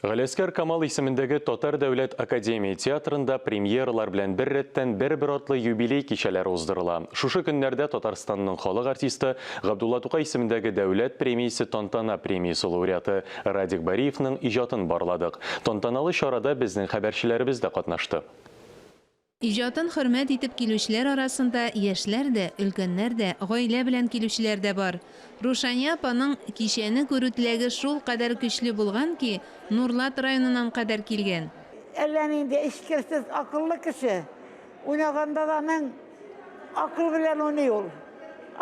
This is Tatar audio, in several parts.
Галиәсгар Камал исемендәге Татар дәүләт академия театрында премьералар белән беррәттән бер-бер артлы юбилей кичәләре уздырыла. Шушы көннәрдә Татарстанның халык артисты, Габдулла Тукай исемендәге дәүләт премиясе Тантана премиясе лауреаты Радик Бариевның иҗатын барладык. Тантаналы чарада безнең хәбәрчеләребез дә катнашты. Иҗатын хөрмәт итеп килүчеләр арасында яшьләр дә, өлкәннәр дә, гаилә белән килүчеләр дә бар. Рушания апаның кичәне күрү теләге шулкадәр көчле булган ки, Нурлат районыннан кадәр килгән. Әллә нинди эчкерсез акыллы кеше. Уйнаганда да аның акыл белән уйный ул.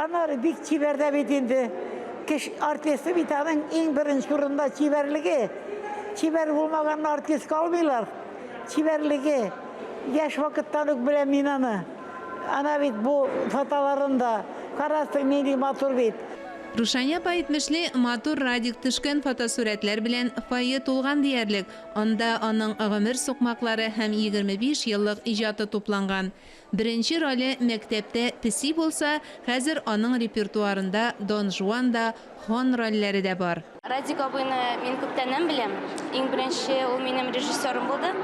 Аннары бик чибәр дә бит инде. Кеш артисты бит аның иң беренче урында чибәрлеге. Чибәр булмаганны артистка алмыйлар. Чибәрлеге. Яшь вакыттан ук беләм мин аны. Ана бит бу фотоларын да карасың, нинди матур бит. Рушания апа әйтмешли, матур Радик төшкән фотосурәтләр белән фойе тулган диярлек. Анда аның гомер сукмаклары һәм 25 еллык иҗаты тупланган. Беренче роле мәктәптә песи булса, хәзер аның репертуарында Дон Жуан да, Хон рольләре дә бар. Радик абыйны мин күптәннән беләм. Иң беренче ул минем режиссерым булды.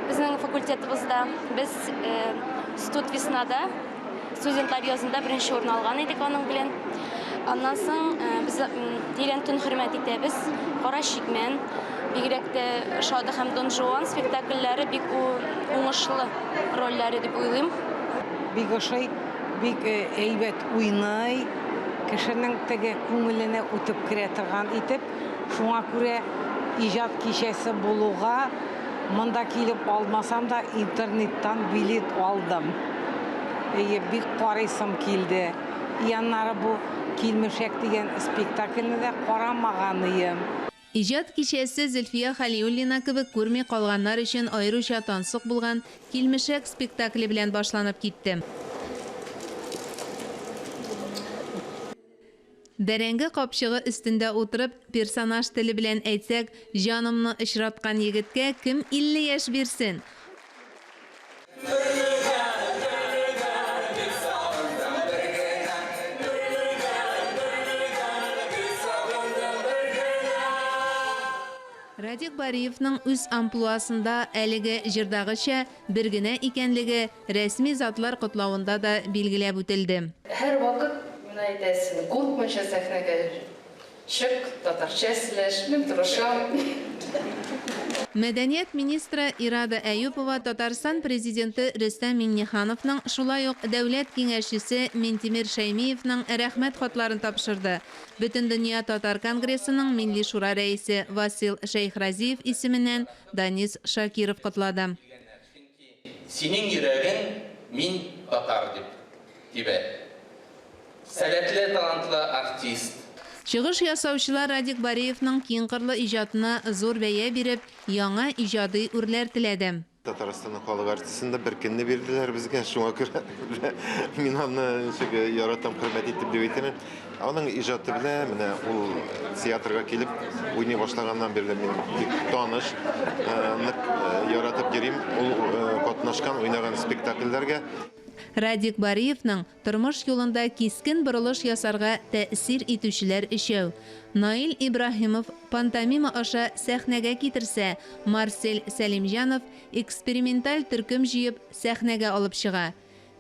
Безнең факультетыбызда без Студ веснада, студентлар язында беренче урын алган идек аның белән. Аннан соң без тирәнтен хөрмәт итәбез. Кара чикмән, бигрәк тә Шады һәм Дон Жуан спектакльләре бик уңышлы рольләре дип уйлыйм. Бик ошый, бик әйбәт уйный, кешенең теге күңеленә үтеп керә торган итеп. Шуңа күрә иҗат кичәсе булуга монда килеп алмасам да, интернеттан билет алдым. Әйе, бик карыйсым килде. И аннары бу Килмешәк дигән спектакльне дә карамаганыем. Иҗат кичәсе Зөлфия Хәлиуллина кебек күрми калганнар өчен аеруча тансык булган Килмешәк спектакле белән башланып китте. Бәрәңге капчыгы өстендә утырып, персонаж теле белән әйтсәк, җанымны очраткан егеткә кем 50 яшь бирсен? Радик Бариевның үз амплуасында әлеге җырдагыча бер генә икәнлеге рәсми затлар котлавында да билгеләп үтелде. Һәрвакыт миңа әйтәсең, куркмыйча сәхнәгә Чык, татарча сөйләш, мин тырышам. Мәдәният министры Ирада Әюпова Татарстан Президенты Рөстәм Миңнехановның, шулай ук Дәүләт Киңәшчесе Минтимер Шәймиевның Рәхмәт хатларын тапшырды. Бөтендөнья татар конгрессының Милли шура рәисе Васил Шәйхразиев исеменнән Данис Шакиров котлады. Синең йөрәгең мин татар дип тибә. Сәләтле, талантлы артист. Чыгыш ясаучылар Радик Бариевның киңкырлы иҗатына зур бәя биреп, яңа иҗади үрләр теләде. Татарстанның халык артистын да бер көнне бирделәр безгә, шуңа күрә мин аны ничек яратам, хөрмәт итеп дип әйтәм. Аның иҗаты белән менә ул театрга килеп уйный башлаганнан бирле мин бик таныш, нык яратып йөрим ул катнашкан, уйнаган спектакльләргә. Радик Бариевның Тормыш юлында кискен борылыш ясарга тәэсир итүчеләр өчәү. Наил Ибраһимов пантомима аша сәхнәгә китерсә, Марсель Сәлимҗанов эксперименталь төркем җыеп сәхнәгә алып чыга.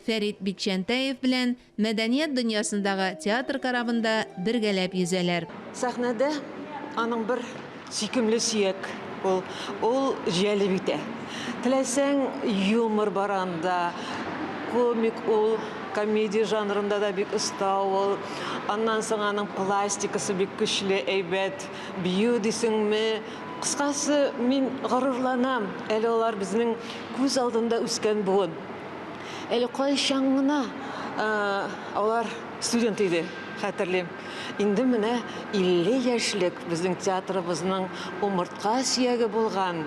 Фәрит Бикчәнтәев белән мәдәният дөньясындагы театр корабында бергәләп йөзәләр. Сәхнәдә аның бер Сөйкемле сөяк ул. Ул җәлеп итә. Теләсәң, юмор бар анда, комик ул, комедия жанрында да бик оста ул. Аннан соң аның пластикасы бик көчле, әйбәт. Бию дисеңме? Кыскасы, мин горурланам, әле алар безнең күз алдында үскән буын. Әле кайчан гына алар студент иде, хәтерлим. Инде менә 50 яшьлек безнең театрыбызның умыртка сөяге булган,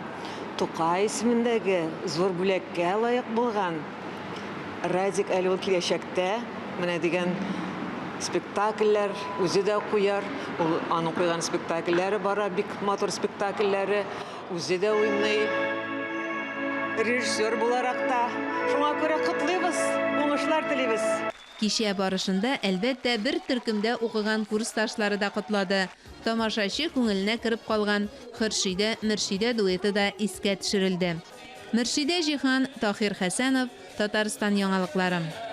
Тукай исемендәге зур бүләккә лаек булган Радик әле ул киләчәктә менә дигән спектакльләр үзе дә куяр. Ул аның куйган спектакльләре бара, бик матур спектакльләре, үзе дә уйный. Режиссер буларак та. Шуңа күрә котлыйбыз, уңышлар телибез. Кичә барышында, әлбәттә, бер төркемдә укыган курсташлары да котлады. Тамашачы күңеленә кереп калган Хөршидә-Мөршидә дуэты да искә төшерелде. Мөршидә Җиһан, Таһир Хәсәнов, Татарстан яңалыклары.